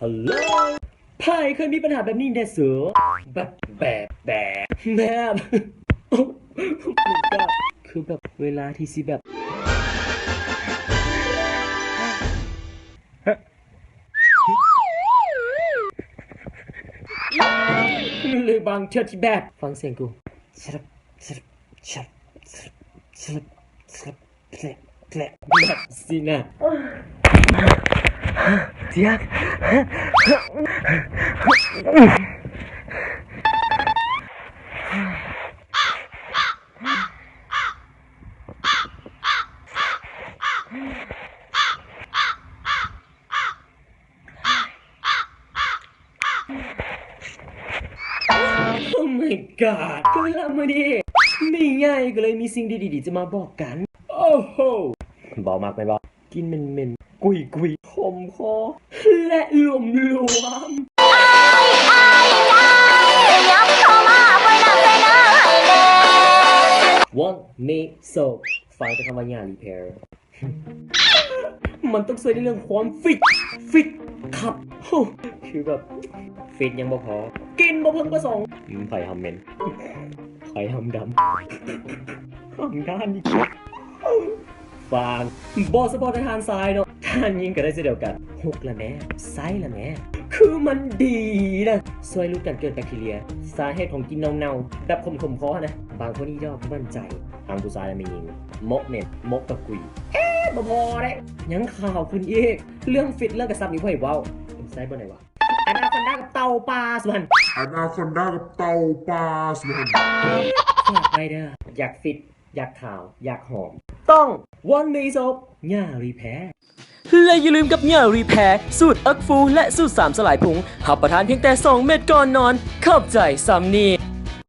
Hello ໃຜເຄີຍມີບັນຫາແບບນີ້ແດ່ເຊີ? ແບບ ແບບ ແບບ ແບບ ຄືແບບເວລາທີ່ຊິແບບ ຫຼືບາງເທື່ອທີ່ແບບ ຟັງສຽງກູ ແບບຊີ້ນະ ສຽງ Oh my god ເວລາມື້ນີ້ ມີໃຫຍ່ກໍເລີຍມີສິ່ງດີໆຈະມາບອກກັນ. ໂອ້ໂຫ ບໍ່ມັກແມ່ນບໍ່? ກິ່ນເໝັນໆ ກຸຍໆ ຂົມຄໍ ແລະ ລວມໆ One Me Soap ຟັງແຕ່ຄຳວ່າ Yah Repair ມັນຕ້ອງຊ່ວຍໃນເລື່ອງຄວາມຟິດ ຟິດຄັບ ໂຫ ຄືແບບຟິດຍັງບໍ່ພໍ ກິ່ນບໍ່ເພິ່ງປະສົງ ອືມ ໃຜຫຳເໝັນ ໃຜຫຳດຳ ຫຳດ້ານອີກ ຟາງ ບໍ່ສະເພາະແຕ່ທ່ານຊາຍເນາະ ທ່ານຍິງກໍໄດ້ເຊັ່ນດຽວກັນ ຫົກລະແມ້ ໄຊລະແມ້ ຄືມັນດີນະ ຊ່ວຍຫຼຸດການເກີດແບັກທີເຣຍ ສາເຫດຂອງກິ່ນເນົ່າໆ ແບບຂົມໆຄໍຫັ້ນນະ ບາງຄົນອີດອກບໍ່ໝັ້ນໃຈ ທັງຜູ້ຊາຍ ແລະ ແມ່ຍິງ ເໝາະເໝັນ ເໝາະກະກຸຍ ເອະ ບໍ່ພໍເດ້ ຍັງຂາວຂຶ້ນອີກ ເລື່ອງຟິດ ເລື່ອງກະຊັບນີ້ບໍ່ໃຫ້ເວົ້າ ໃຊ້ບ່ອນໃດວະ? ອານາຄອນດາກັບເຕົ່າປ່າສຸຫັ້ນ ອານາຄອນດາກັບເຕົ່າປ່າສຸຫັ້ນ ຝາກໄວ້ເດີ ຢາກຟິດ ຢາກຂາວ ຢາກຫອມ ຕ້ອງ One Me Soap Yah Repair ແລະ ຢ່າລືມກັບ Yah Repair ສູດເອິກຟູ ແລະ ສູດສາມສະຫຼາຍພຸງ ຮັບປະທານພຽງແຕ່ສອງເມັດກ່ອນນອນ ຂອບໃຈ ຊຳນີ້.